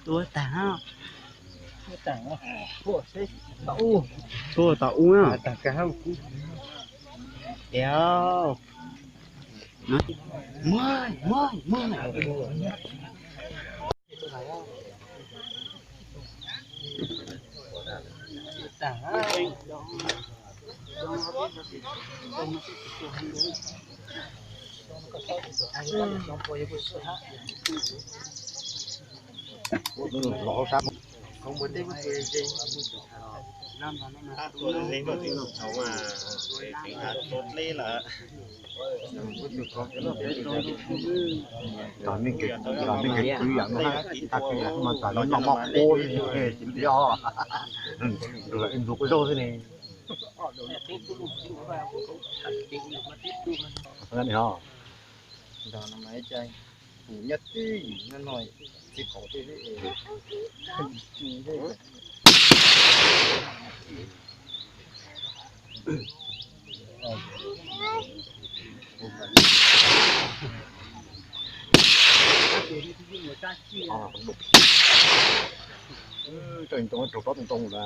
Tua tag, tua tau ub na. Tiag. Muag, muag, muag. Tos nej kev kwv yam no, tag kis yam mas tas no noj mov qub li, tsis nti os. Tus lam ib ntug quaj zaug xwb ne. Nyob tij, raug rov ntoo lawm.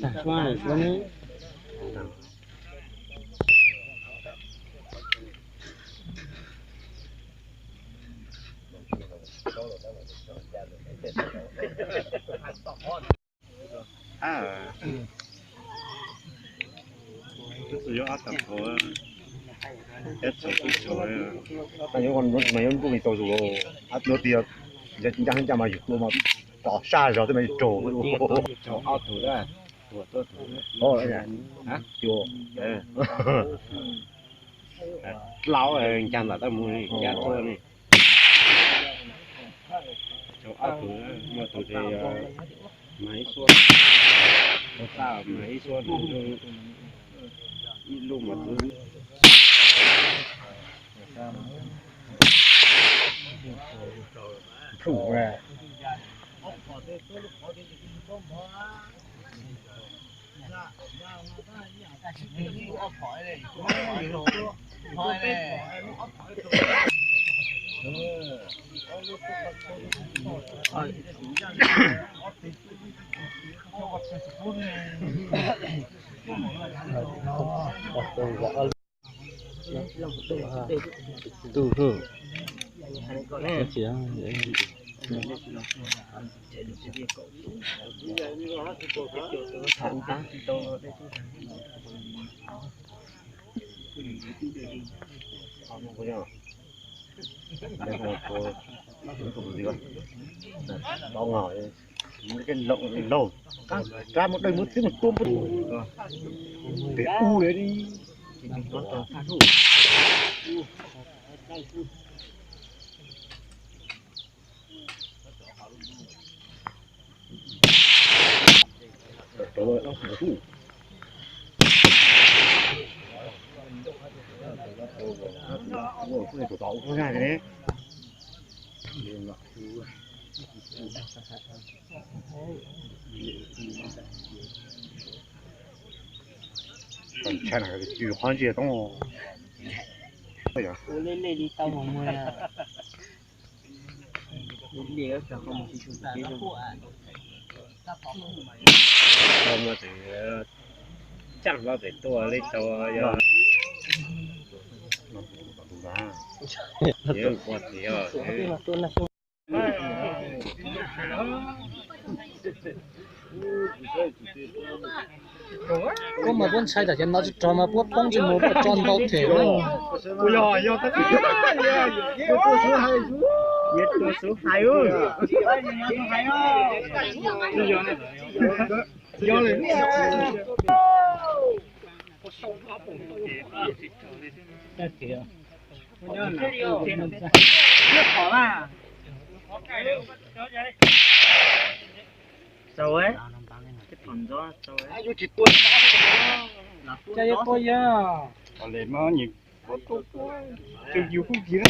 Tag suab suab ne. Ab, twb tsis yuav ob tag qhuav, eb txhaum twb txhaum. Mas yuav ntuj li tau zus, ab, yuav tias yog ncaj ncaj mas yus tua mas tom saj zog twb mas raug. Ob tug, tua, tua, tua, tua. Dlaab, ncaj nram tab mus ncaj tuaj ne. Tau ob tug, muaj tug ces mag ib suab, tau tab mag ib suab, ib lub mas tub. Rab muaj dawj muab txib mus tua npua tes u li. Ntshai na, cw qhov ntsia toob. Ua lej lej li tau mus mus. Tau mus tseem caj hlo pem tuaj li tau yog. Yog ua tiag. Puab mas puab ntshai tam ces no tsis rog mas puab poob tsis mus puab tso ntau them. Txaus, txaus. Cas yuav tua yog. Tseem yus kuj kiv.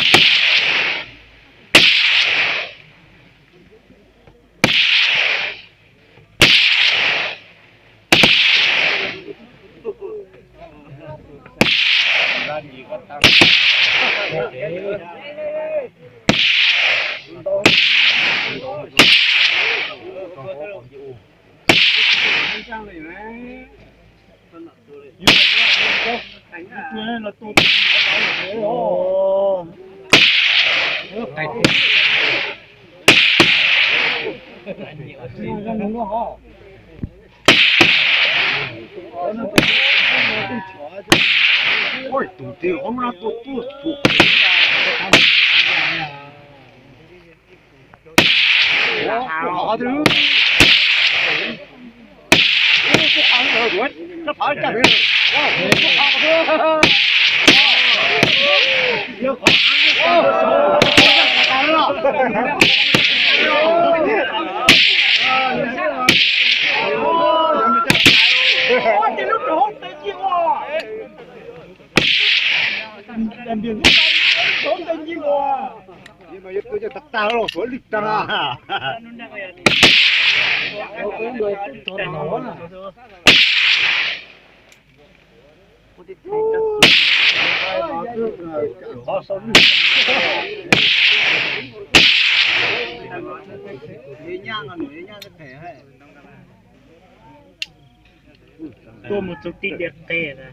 Tus twg qhov muab tua tuag tuag. Tuaj mus txug tij ntiag qe na.